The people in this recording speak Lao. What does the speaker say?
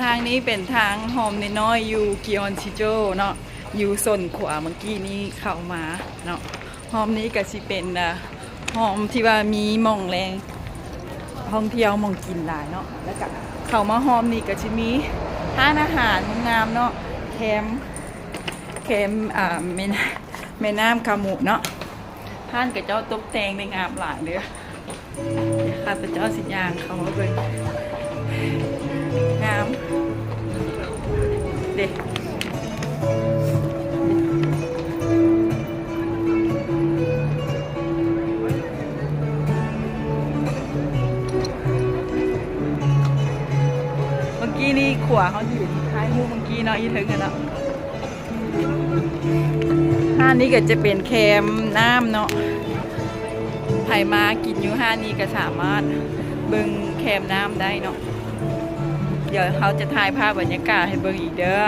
ທາງນີ້ເປັນທາງຮ່ອມນ້ອຍໆ ຢູ່ກິອອນຊິໂຈເນາະ ຢູ່ໂຊນຂວາເມື່ອກີ້ນີ້ເຂົ້າມາເນາະ. ຮ່ອມນີ້ກະຊິເປັນ ອ່າ ຮ່ອມທີ່ວ່າມີໝ່ອງແຫຼ່ງທ່ອງທ່ຽວ ໝ່ອງກິນຫຼາຍເນາະ. ແລ້ວກະເຂົ້າມາຮ່ອມນີ້ກະຊິມີຮ້ານອາຫານງາມໆເນາະ ແຄມ ແຄມ ອ່າ ແມ່ນ້ຳ ແມ່ນ້ຳຄາມຸເນາະ. ຮ້ານຂະເຈົ້າຕົກແຕ່ງໄດ້ງາມຫຼາຍເດີ້. ຂ້າພະເຈົ້າຊິຍ່າງເຂົ້າມາເບິ່ງ ງາມເດ້. ເມື່ອກີ້ນີ້ຂົວເຮົາຢືນຖ່າຍຮູບເມື່ອກີ້ເນາະ ຢູ່ເທິງຫັ້ນເນາະ. ຮ້ານນີ້ກະຈະເປັນແຄມນ້ຳເນາະ. ໃຜມາກິນຢູ່ຮ້ານນີ້ກະສາມາດເບິ່ງແຄມນ້ຳໄດ້ເນາະ. ດຽວເຮົາຈະຖ່າຍພາບບັນຍາກາດໃຫ້ເບິ່ງອີກເດີ້.